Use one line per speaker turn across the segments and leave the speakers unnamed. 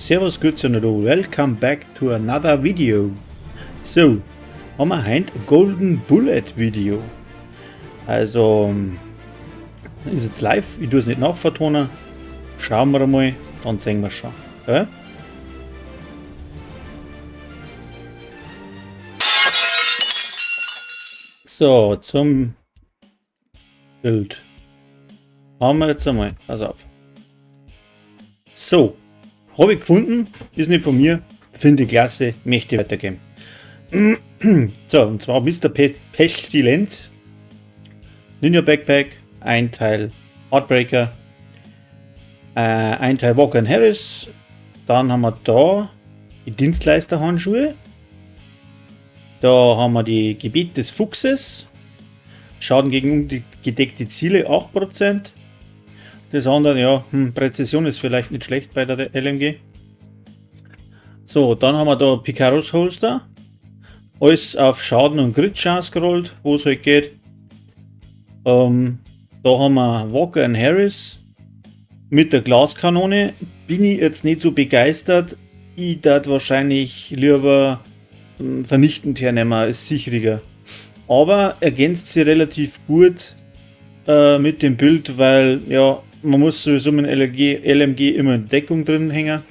Servus, Grüezi und hallo, welcome back to another video. So, haben wir heute ein Golden Bullet Video. Also, ist jetzt live, ich tue es nicht nachvertonen. Schauen wir mal, dann sehen wir schon. Ja? So, zum Bild. Haben wir jetzt einmal, pass auf. So, habe ich gefunden, ist nicht von mir, finde ich klasse, möchte ich weitergeben. So, und zwar Mr. Pestilenz, Ninja Backpack, ein Teil Heartbreaker, ein Teil Walker and Harris, dann haben wir da die Dienstleisterhandschuhe, da haben wir die Gebiet des Fuchses, Schaden gegen ungedeckte Ziele 8%. Das andere, ja, Präzision ist vielleicht nicht schlecht bei der LMG. So, dann haben wir da Picaros Holster. Alles auf Schaden und Crit Chance gerollt, wo es halt geht. Da haben wir Walker and Harris mit der Glaskanone. Bin ich jetzt nicht so begeistert. Ich würd wahrscheinlich lieber vernichtend hernehmen, ist sicheriger. Aber ergänzt sie relativ gut mit dem Bild, weil ja, man muss sowieso mit dem LMG immer in Deckung drin hängen.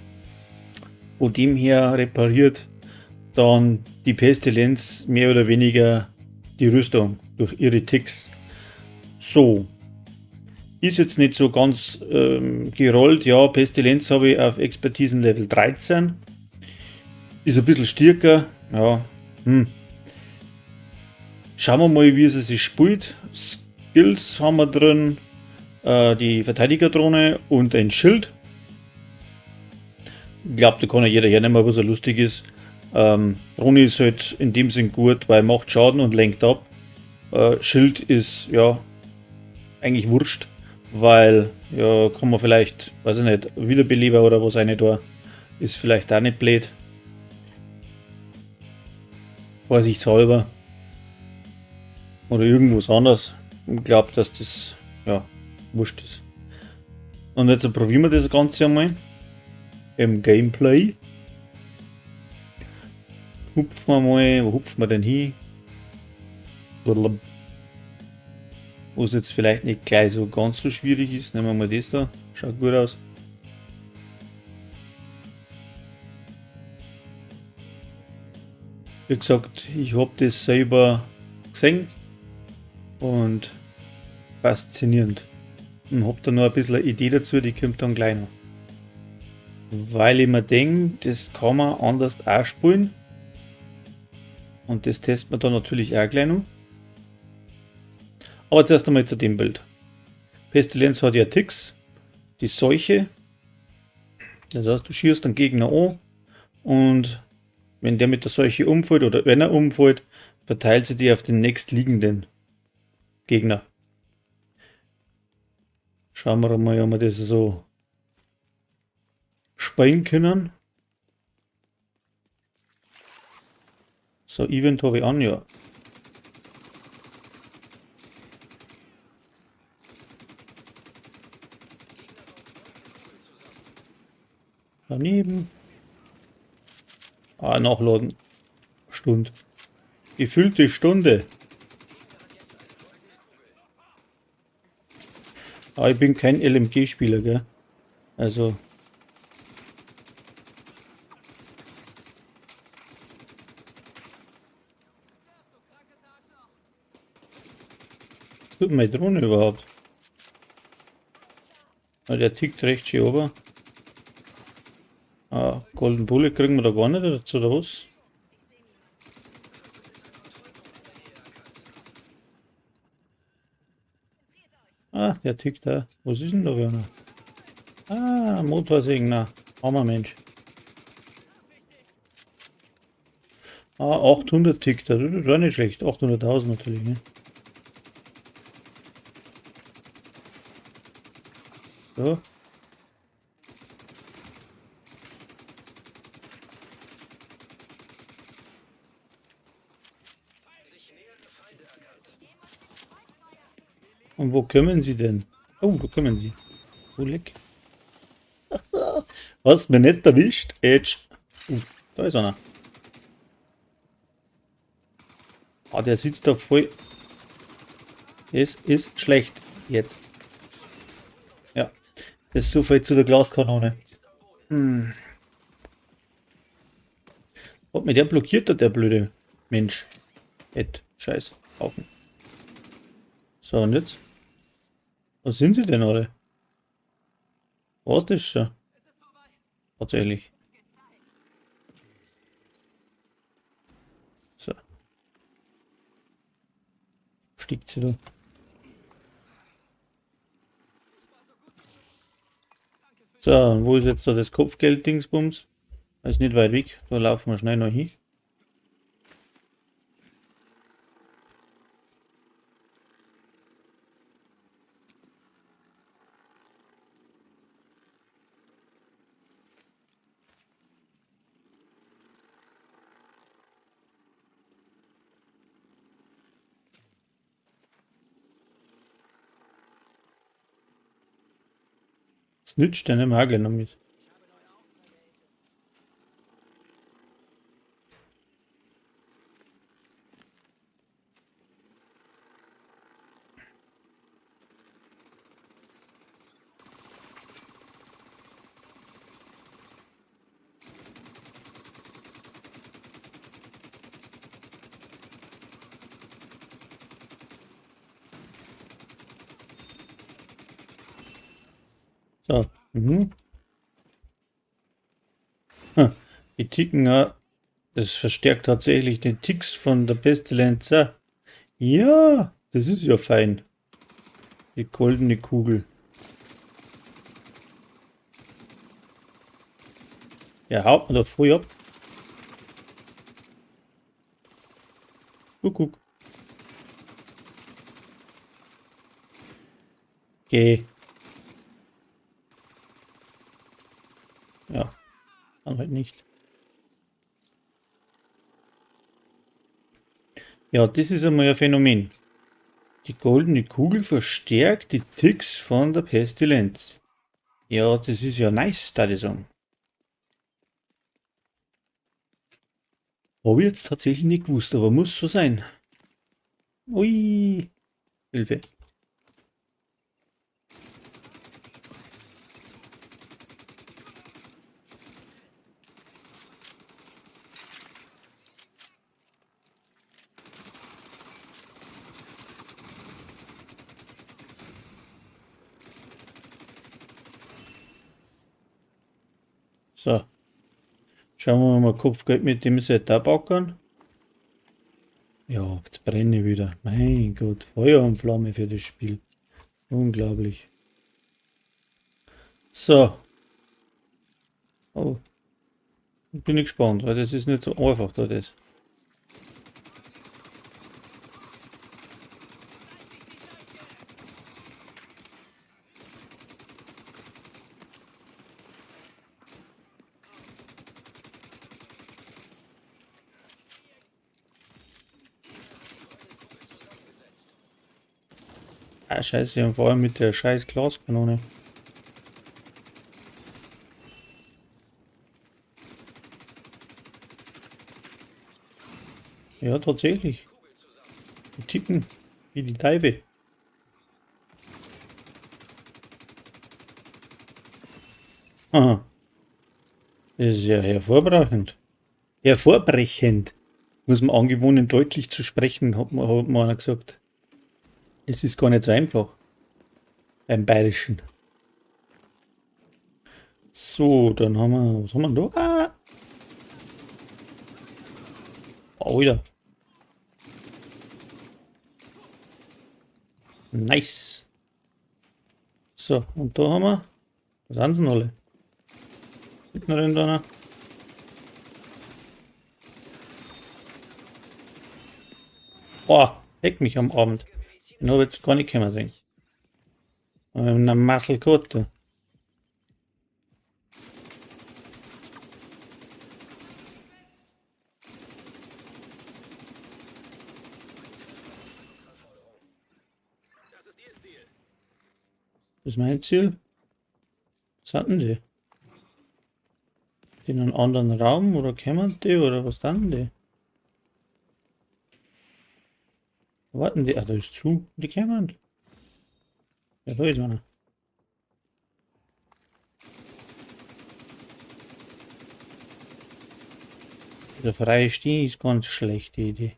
Von dem her repariert dann die Pestilenz mehr oder weniger die Rüstung durch ihre Ticks. So, ist jetzt nicht so ganz gerollt. Ja, Pestilenz habe ich auf Expertisen Level 13. Ist ein bisschen stärker. Ja. Schauen wir mal, wie sie sich spielt. Skills haben wir drin. Die Verteidigerdrohne und ein Schild. Ich glaub, da kann ja jeder hernehmen, was er lustig ist. Drohne ist halt in dem Sinn gut, weil macht Schaden und lenkt ab. Schild ist ja eigentlich wurscht, weil ja, kann man vielleicht, weiß ich nicht, Wiederbeleber oder was eine da ist vielleicht auch nicht blöd. Vorsichtshalber. Oder irgendwas anderes. Ich glaub, dass das ja wurscht ist. Und jetzt probieren wir das Ganze einmal im Gameplay. Hupfen wir mal, wo hupfen wir denn hin? Wo es jetzt vielleicht nicht gleich so ganz so schwierig ist. Nehmen wir mal das da. Schaut gut aus. Wie gesagt, ich hab das selber gesehen und faszinierend. Und hab da noch ein bisschen eine Idee dazu, die kommt dann gleich noch. Weil ich mir denk, das kann man anders auch spielen. Und das testen wir dann natürlich auch gleich noch. Aber zuerst einmal zu dem Bild. Pestilenz hat ja Ticks, die Seuche. Das heißt, du schießt den Gegner an und wenn der mit der Seuche umfällt oder wenn er umfällt, verteilt sie die auf den nächstliegenden Gegner. Schauen wir mal, ob wir das so spielen können. So, Event habe ich an, ja. Daneben. Ah, nachladen. Stunde. Gefüllte Stunde. Ah, ich bin kein L M G-Spieler, gell? Also. Was tut meine Drohne überhaupt? Ah, der tickt recht schön runter. Ah, Golden Bullet kriegen wir da gar nicht dazu, oder was? Ah, der tickt da. Was ist denn da, Werner? Ah, Motorsägen. Armer Mensch. Ah, 800 tickt da. Das war nicht schlecht. 800.000 natürlich, ne? So. Und wo kommen sie denn? Oh, wo kommen sie? Wo leck? Hast mir nicht erwischt. Edge. Da ist einer. Ah, der sitzt da voll. Es ist schlecht jetzt. Ja, das ist so viel zu der Glaskanone. Hm. Hat mir der blockiert da, der blöde Mensch. Ed, scheiß Haufen. So, und jetzt? Was sind sie denn alle? Was ist das schon? Tatsächlich. So. Stickt sie da. So, und wo ist jetzt da das Kopfgeld-Dingsbums? Ist nicht weit weg, da laufen wir schnell noch hin. Snitch, der nehmen wir auch gleich noch mit. So, mhm. Die ticken, ja, das verstärkt tatsächlich den Ticks von der Pestilenz. Ja, das ist ja fein. Die goldene Kugel. Ja, haut man da früh ab. Guck, guck. Geh. Ja, dann halt nicht. Ja, das ist einmal ein Phänomen. Die goldene Kugel verstärkt die Ticks von der Pestilenz. Ja, das ist ja nice, da ich sagen. Hab ich jetzt tatsächlich nicht gewusst, aber muss so sein. Ui, Hilfe. So. Schauen wir mal, Kopfgeld mit dem Setup ackern. Ja, jetzt brenne ich wieder. Mein Gott, Feuer und Flamme für das Spiel. Unglaublich. So. Oh. Bin ich gespannt, weil das ist nicht so einfach da das. Ah, scheiße, und vor allem mit der scheiß Glaskanone. Ja, tatsächlich. Die ticken wie die Teufel. Aha. Das ist ja hervorbrechend. Hervorbrechend. Muss man angewöhnen, deutlich zu sprechen, hat man einer gesagt. Es ist gar nicht so einfach. Beim Bayerischen. So, dann haben wir... Was haben wir denn da? Ah! Oh, wieder. Nice. So, und da haben wir... Was sind sie denn alle? Hinten rennt einer. Boah, leck mich am Abend. Den hab ich jetzt gar nicht können sehen. Na, Muscle gehabt, du. Das ist mein Ziel. Was hatten die? In einen anderen Raum oder kommen die oder was dann die? Warten die? Ah, da ist zu. Die kommen. Ja, da ist einer. Der freie Stehen ist ganz schlechte Idee.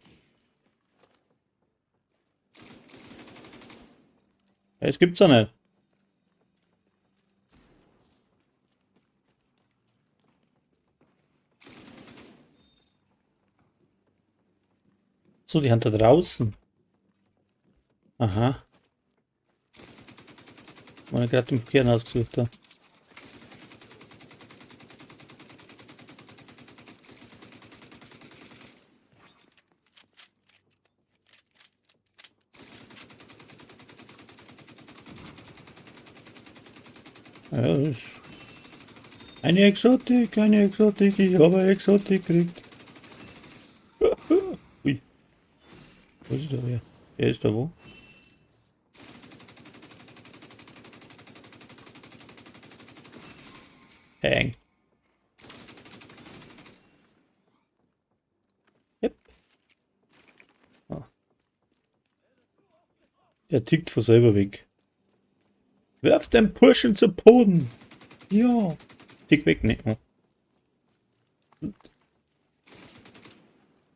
Ja, es gibt's ja nicht. So, die haben da draußen. Aha. War gerade im Kern ausgesucht da. Ja, das ist eine Exotik, ich habe eine Exotik gekriegt. Ui. Wo ist der wer? Wer ist da wo? Hang. Yep. Ah. Er tickt von selber weg. Werf den Burschen zu Boden. Ja. Tick weg, ne. Oh.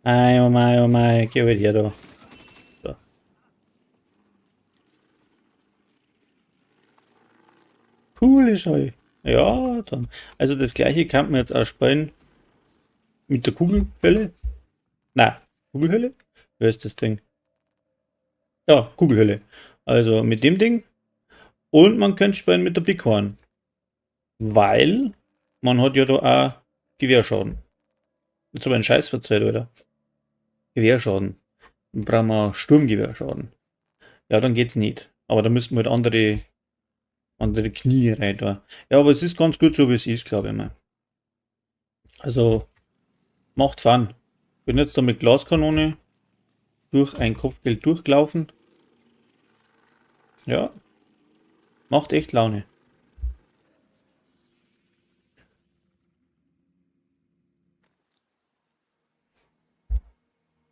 Ei, oh mei, oh mei, geh halt her da. So. Coole Scheu. Ja, dann. Also das gleiche kann man jetzt auch spielen mit der Kugelhölle. Na, Kugelhölle? Wer ist das Ding? Ja, Kugelhölle. Also mit dem Ding. Und man könnte spielen mit der Bighorn. Weil man hat ja da auch Gewehrschaden. Jetzt habe ich einen Scheiß verzeiht, oder? Gewehrschaden. Dann brauchen wir Sturmgewehrschaden. Ja, dann geht's nicht. Aber da müssten wir halt andere Knie rein da. Ja, aber es ist ganz gut so, wie es ist, glaube ich mal. Also, macht Fun. Bin jetzt da mit Glaskanone durch ein Kopfgeld durchgelaufen. Ja. Macht echt Laune.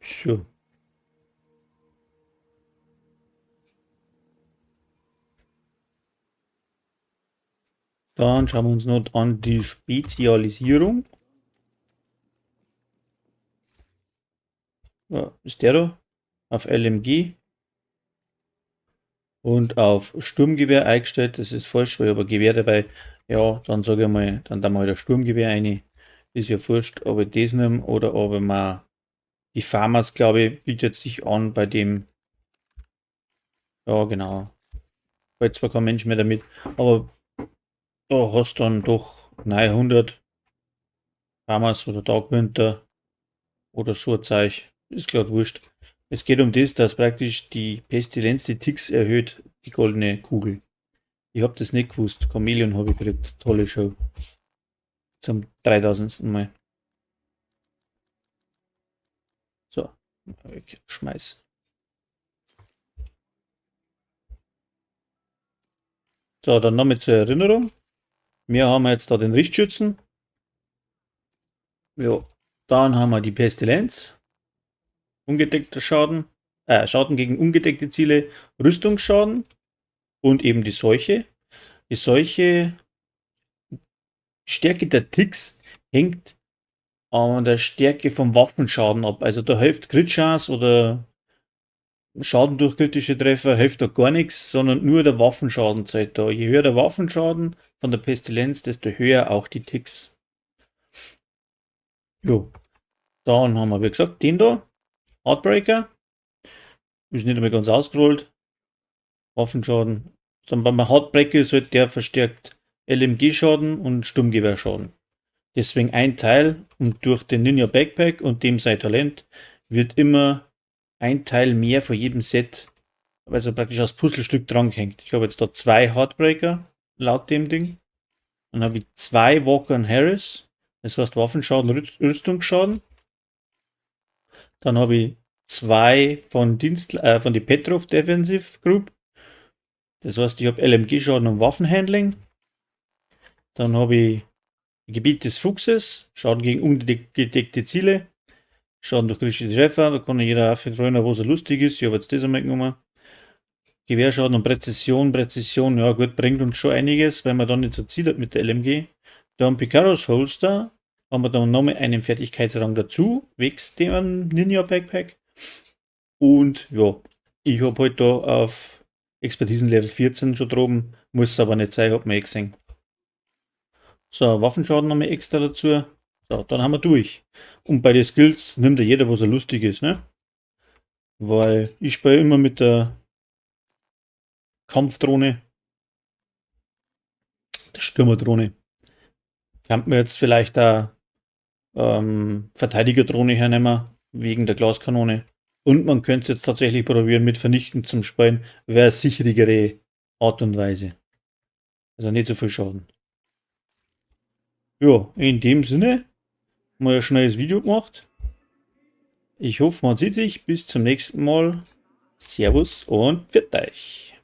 So. Dann schauen wir uns noch an die Spezialisierung. Ja, ist der da? Auf LMG und auf Sturmgewehr eingestellt. Das ist falsch, weil ich habe ein Gewehr dabei. Ja, dann sage ich mal, dann da mal das Sturmgewehr rein. Ist ja wurscht, ob ich das nehme oder ob ich mal die FAMAS, glaube ich, bietet sich an bei dem. Ja, genau. Weil zwar kein Mensch mehr damit, aber da hast du dann doch 900 FAMAS oder Dagwinter oder so ein Zeug. Ist grad wurscht. Es geht um das, dass praktisch die Pestilenz die Ticks erhöht, die goldene Kugel. Ich hab das nicht gewusst. Chameleon hab ich gekriegt. Tolle Show. Zum 3000. Mal. So. Ich schmeiß. So, dann nochmal zur Erinnerung. Wir haben jetzt da den Richtschützen. Ja, dann haben wir die Pestilenz. Ungedeckter Schaden. Schaden gegen ungedeckte Ziele, Rüstungsschaden und eben die Seuche. Die Seuche, Stärke der Ticks hängt an der Stärke vom Waffenschaden ab. Also da hilft Crit-Chance oder Schaden durch kritische Treffer hilft da gar nichts, sondern nur der Waffenschaden zählt da. Je höher der Waffenschaden von der Pestilenz, desto höher auch die Ticks. Jo. Dann haben wir, wie gesagt, den da. Heartbreaker. Ist nicht einmal ganz ausgerollt. Waffenschaden. Dann beim Heartbreaker ist halt der verstärkt LMG-Schaden und Sturmgewehrschaden. Deswegen ein Teil und durch den Ninja Backpack und dem sein Talent wird immer ein Teil mehr von jedem Set, also praktisch als Puzzlestück dran gehängt. Ich habe jetzt da 2 Heartbreaker laut dem Ding. Dann habe ich 2 Walker und Harris, das heißt Waffenschaden, Rüstungsschaden. Dann habe ich 2 von die Petrov Defensive Group. Das heißt, ich habe LMG-Schaden und Waffenhandling. Dann habe ich Gebiet des Fuchses, Schaden gegen ungedeckte Ziele, Schaden durch kritische Treffer, da kann jeder aufrollen, was er lustig ist. Ich habe jetzt das einmal genommen. Gewehrschaden und Präzision, Präzision, ja gut, bringt uns schon einiges, weil man dann nicht so Ziel hat mit der LMG. Dann Picaros Holster, haben wir dann nochmal einen Fertigkeitsrang dazu, wächst dem Ninja Backpack. Und ja, ich habe halt da auf Expertisen Level 14 schon droben, muss aber nicht sein, hat man eh gesehen. So, Waffenschaden nochmal extra dazu. So, dann haben wir durch. Und bei den Skills nimmt ja jeder, was er lustig ist, ne? Weil ich spiele immer mit der Kampfdrohne. Der Stürmerdrohne. Kann man jetzt vielleicht da Verteidigerdrohne hernehmen, wegen der Glaskanone. Und man könnte es jetzt tatsächlich probieren, mit Vernichten zum Spielen. Wäre sicherigere Art und Weise. Also nicht so viel Schaden. Ja, in dem Sinne, mal ein schnelles Video gemacht. Ich hoffe, man sieht sich. Bis zum nächsten Mal. Servus und pfiat euch.